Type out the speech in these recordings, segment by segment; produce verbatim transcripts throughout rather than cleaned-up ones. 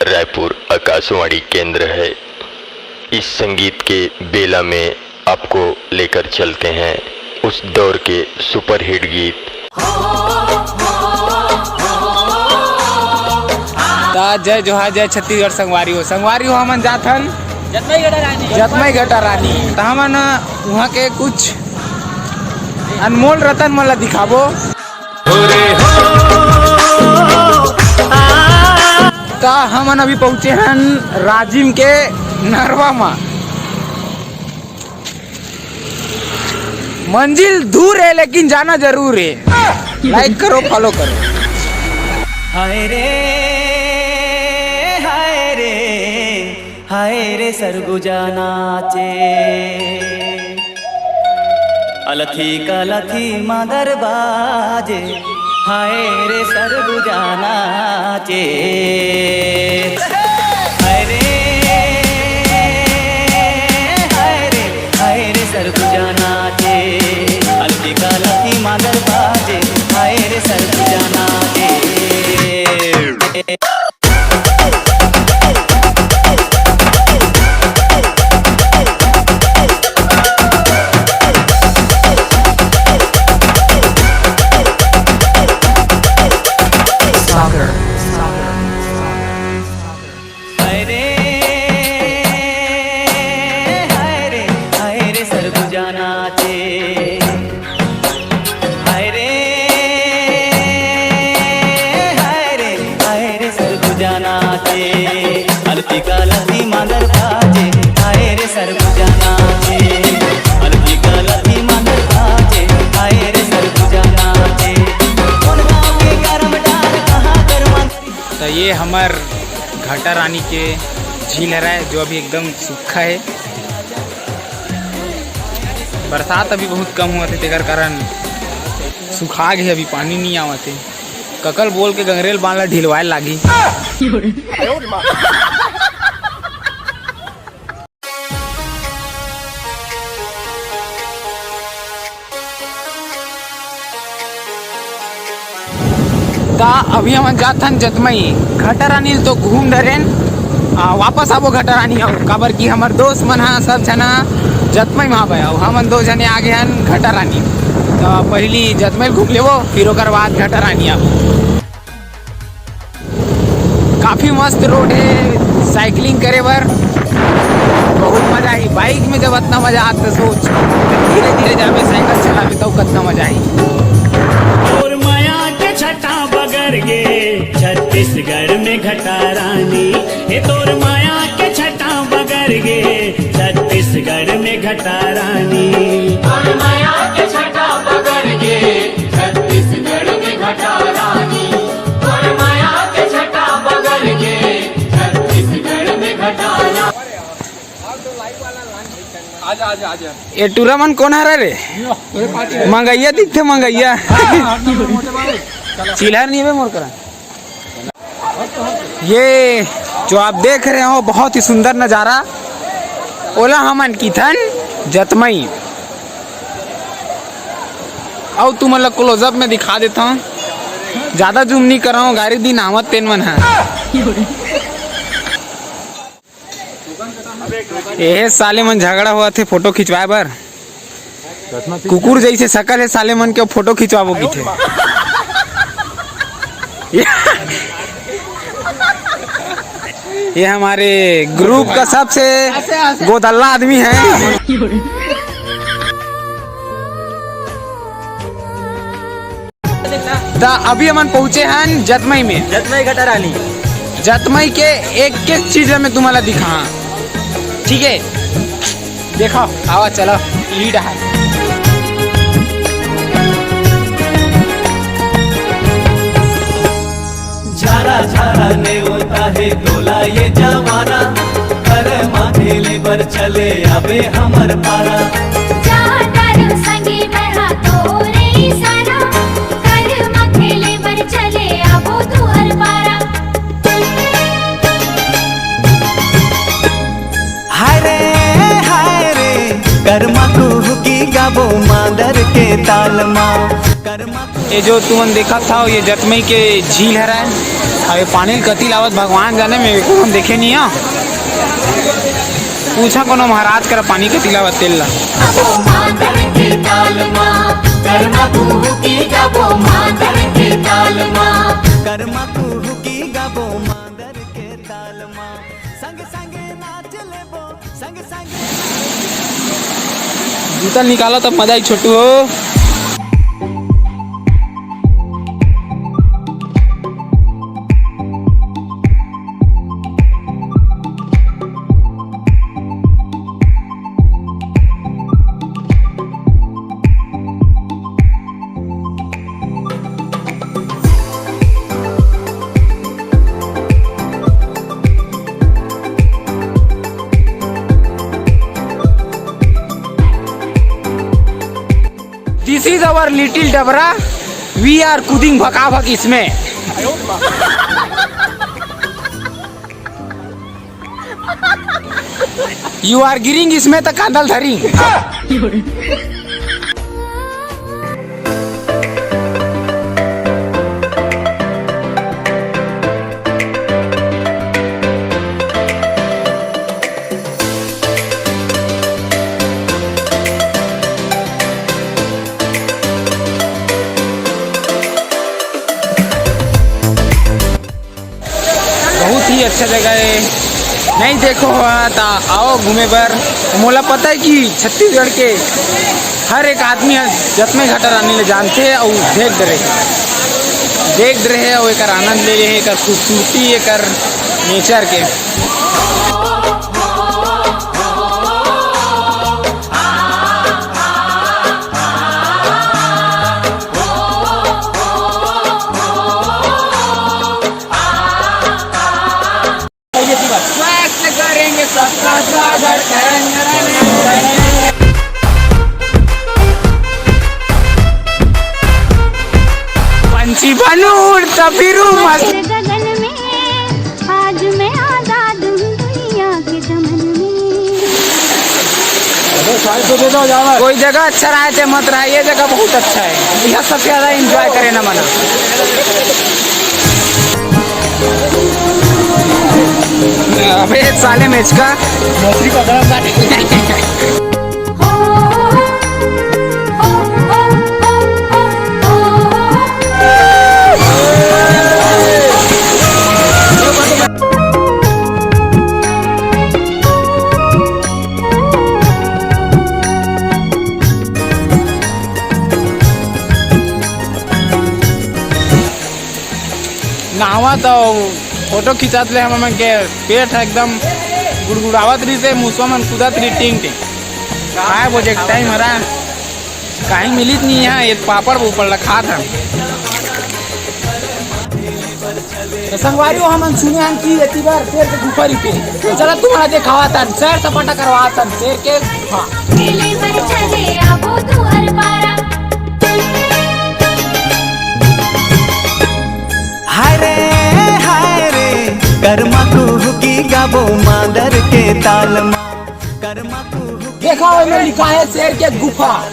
रायपुर आकाशवाणी केंद्र है। इस संगीत के बेला में आपको लेकर चलते हैं उस दौर के सुपरहिट गीत। त जय जोहार, जय छत्तीसगढ़ संगवारी हो। संगवारी हो, हमन जात हन जतमई घटा रानी। जतमई घटा रानी। त हमन उहाँ के कुछ अनमोल रतन मन ला दिखाबो। त हमन अभी पहुँचे हन राजिम के नरवा म। मंजिल दूर है लेकिन जाना जरूर है। लाइक करो, फॉलो करो। हाय रे, हाय रे, हाय रे सरगुजा नाचे। अलथी कलथी मांदर बाजे, हाय रे सरगुजा नाचे। हाय रे, हाय रे, हाय रे सरगुजा नाचे। अलथी कलथी मांदर बाजे, हाय रे सरगुजा नाचे। हाय रे, हाय रे, हाय रे सरगुजा नाचे। हाय रे, हाय रे, हाय रे सरगुजा नाचे। अलती कालती मांदर बाजे, हाय रे सरगुजा नाचे। अलती कालती मांदर बाजे, हाय रे सरगुजा नाचे। कोन गाँव के गरम डार, कहाँ गरम। त ये हमर घटा रानी के झील हरय, जो अभी एकदम सूखा है। बरसात अभी बहुत कम होवत हे, तेकर कारण सुखा गे, अभी पानी नइ आवत हे। ककल बोल के गंगरेल बांध ला ढिलवाए लागही। त अभी हमन जात हन जतमई। घटा रानी ल तो घूम डरेन, आ, वापस आबो घटा रानी अउ, काबर कि हमर दोस्त मन ह सब झना जतमई म हावय अउ हमन दो झने आगे हन घटा रानी। त पहिली जतमई ल घूम लेबो, फिर ओकर बाद घटा रानी आबो। काफी मस्त रोड हे साइकिलिंग करे बर, बहुत मजा आही। बाइक में जब अतना मजा आत, त सोच, धीरे धीरे जाबे, साइकिल चलाबे, तब कतना मजा आही। तोर माया के छटा बगर गे छत्तीसगढ़ में घटा रानी, हे तोर माया के छटा बगर गे छत्तीसगढ़ में घटा रानी। तोर माया के छटा बगर गे छत्तीसगढ़ में घटा रानी, तोर माया के छटा बगर गे छत्तीसगढ़ में घटा रानी। आजा, आजा, आजा। ये टूरा मन कोन हरा रे? मंगैया दिखथे, मंगैया। चिल्हर नहीं बे मोर करा। ये जो आप देख रहे हो, बहुत ही सुंदर नजारा, ओला हमन किथन जतमई। अउ तुमन ला क्लोजअप में दिखा देथंव, ज्यादा जूम नइ करंव, गारी दिन आवत तेन मन ह। एहे साले मन झगड़ा होवत हे फोटो खिंचवाए बर। कुकुर जैसे शकल हे साले मन के, फोटो खिंचवाबो किथे। ये हमारे ग्रुप का सबसे गोदल्ला आदमी है। त अभी हमन पहुंचे हन जतमई में। जतमई घटा रानी। जतमई के एक एक चीज मैं तुम्हारा दिखा, ठीक है? देखो, आवा चलो, लीड है। झारा झारा नेवता हे तोला ये जवारा, कर माथे ले बर चले आबे हमर पारा। जा तारू संगी मैं हा तोरे इशारा, कर माथे ले बर चले आबो तुहर पारा। हाय रे, हाय रे, करमा कुहुकी गाबो मांदर के ताल मा। ये जो तुमन देखत हव, ये जतमई के झील हरय। अउ ये पानी ल कति लावत, भगवान जाने, मैं एको ठन देखे नइ हंव। पूछा कोनो महाराज करा, पानी कति लावत तेल ला। गाबो मांदर के ताल मा, करमा कुहू की गाबो मांदर के ताल मा। करमा कुहू की गाबो मांदर के ताल मा। संग संग नाच लेबो, संग संग। जूता निकालो तब मजा आई छोटू हो। This is our little डबरा, we are कूदिंग भकाभक इसमें। You are गिरिंग इसमें त कांदल धरिंग। बहुत ही अच्छा जगह है। नहीं देखो हो त आओ घूमे बर। मोला पता है कि छत्तीसगढ़ के हर एक आदमी ह जतमई घाटा रानी ले जानथे अउ देख डरे, देख डरे हे अउ एकर आनंद ले ले हे, एकर खूबसूरती, एकर नेचर के। पंछी बनूं उड़ता फिरूं मस्त। तेरे गगन में आज मैं आजाद हूँ दुनिया के चमन में। कोई जगह अच्छा रहा है चाहे मत रहा, ये जगह बहुत अच्छा है। यहाँ सबसे ज्यादा एंजॉय करे ना मना। अबे साले मेचका। नहावत अउ फोटो खिंचात ले हमन के पेट ह एकदम गुड़गुड़ावत रहिस हे, मुसवा मन कूदत रहिस टिंग टिंग। खाए बोजे के टाइम हरा, काहीं मिलित नहीं है, ये पापड़ ऊपर ला खात हन। तो संगवारी हो, हमन सुने हन कि एती बर शेर के गुफा रहिथे। तो चला तुम्हारा देखावत हन, सैर सपाटा करवात हन शेर के गुफा। मेले में चले आबो दुआर पारा। हाय रे, हाय रे, करमा कुहू की गाबो मांदर के ताल मा। करमा कुहू की देखा, ओमे लिखा है शेर के गुफा।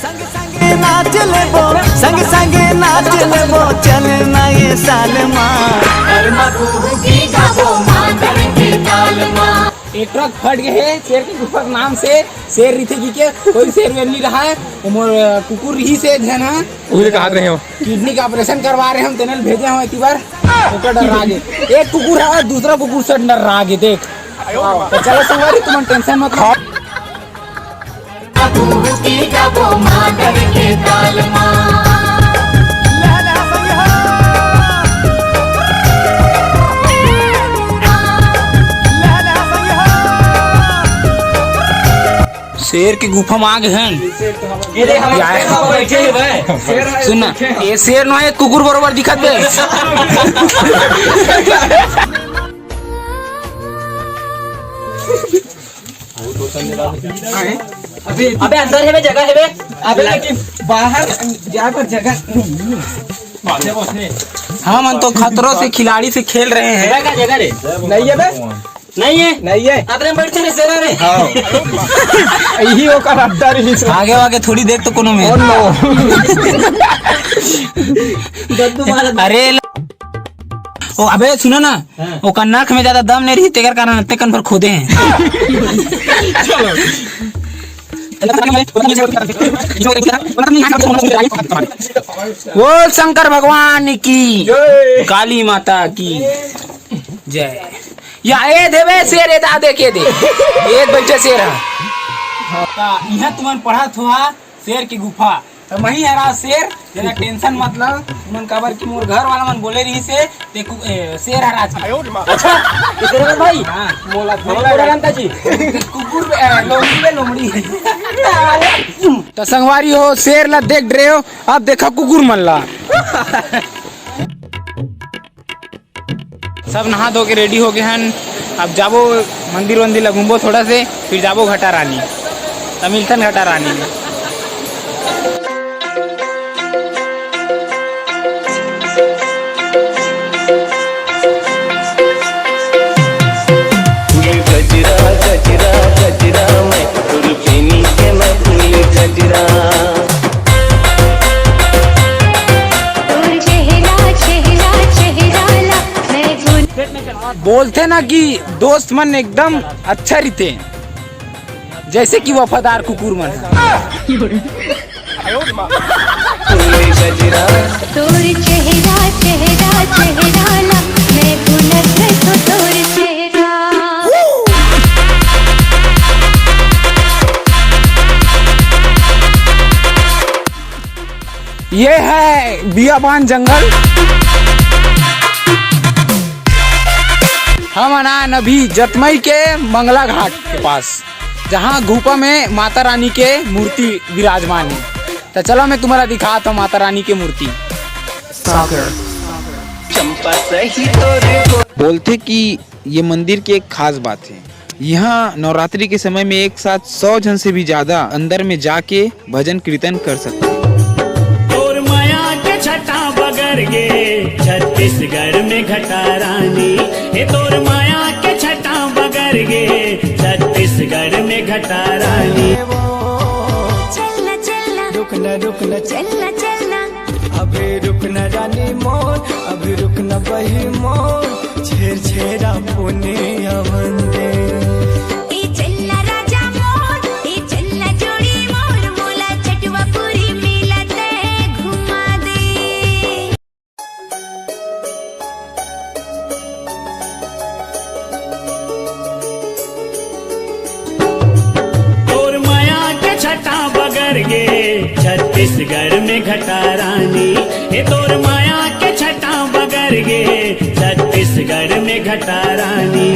संग संग नाच लेबो, संग संग नाच लेबो, चल ना ये साल मा। करमा कुहू की गाबो मांदर के ताल मा। एक ट्रक फट गए हे शेर के गुफा के नाम से। शेर रहिथे कि के, कोई शेर वेर नहीं रहा है। वो मोर, अ, कुकुर रहिस हे झन हा। उहे कहात रहे हो। किडनी का ऑपरेशन करवा रहे हम, तेनल भेजे हम एती बर। ओकर डर लागे। एक कुकुर है, दूसरा कुकुर से डर लागे, देख। तो चलो संगवारी, तुमन टेंशन मत लो। शेर के गुफा में आ गए हैं। ये देख, हम या- शेर में बैठे हुए हैं। सुन ना, ये शेर नो है, कुकुर बरोबर दिखत बे। अबे, अबे, अंदर है बे, जगह है बे। अबे, लेकिन बाहर जाए पर जगह नहीं है। हमन तो खतरों से खिलाड़ी से खेल रहे हैं। जगह का जगह रे। नहीं है बे। नहीं है। नहीं है। अतरे में बैठते रहे शेरा रे। हाँ। यही ओकर अड्डा रही से। आगे वागे थोड़ी देख तो कोनो में। Oh no। दद्दू मारा। अरे ल-, ओ अबे सुना ना, हाँ। ओकर नाक में ज्यादा दम नहीं रही, तेकर कारण ते कन पर खोदे हैं। बोल शंकर भगवान की, जय। काली माता की जय। या ए देवे शेर, ए दा देखे दे, ए बच्चे शेर है। हाँ, इहाँ तुमन पढ़त हुआ शेर की गुफा। त मही हरा शेर, ज्यादा टेंशन मत ला। तुमन काबर कि मोर घर वाला मन बोले रही से, ते कु-, ए, शेर हरा आज। अच्छा, शेर भाई। हाँ। मोला थोड़ा जानता जी। कुकुर बे, ए, लोमड़ी बे, लोमड़ी। त संगवारी हो, शेर ला देख डरे हो, अब देखा कुकुर मन ला। सब नहा धो के रेडी हो गए हन। अब जाबो मंदिर वंदिर ला घूमबो थोड़ा से, फिर जाबो घटा रानी। त मिलथन घटा रानी में। गजरा गजरा गजरा मैं फूल पीनी के मैं फूल गजरा। बोलथे ना कि दोस्त मन एकदम अच्छा रहिथे, जैसे कि वफादार कुकुर मन। ये है बियाबान जंगल। हमन आन अभी जतमई के मंगला घाट के पास, जहाँ गुफा में माता रानी के मूर्ति विराजमान है। त चला मैं तुम्हारा दिखात हूँ माता रानी के मूर्ति। सागर। बोलथे कि ये मंदिर के एक खास बात है। यहाँ नवरात्रि के समय में एक साथ सौ झन से भी ज्यादा अंदर में जाके भजन कीर्तन कर सकते हैं। तोर माया के छटा बगर गे छत्तीसगढ़ में घटा रानी, हे तोर माया के छटा बगर गे छत्तीसगढ़ में घटा रानी। चलना चलना, रुकना रुकना, चलना चलना। अभी रुकना रानी मोर, अभी रुकना बही मोर, छेर छेरा पुनिया मंदिर। ए चलना राजा मोर, ए चलना जोड़ी मोर, मोला चटवा पूरी मेला ते घुमा दे। तोर माया के छटा बगर गे छत्तीसगढ़ में घटा रानी, हे तोर माया के छटा बगर गे छत्तीसगढ़ में घटा रानी।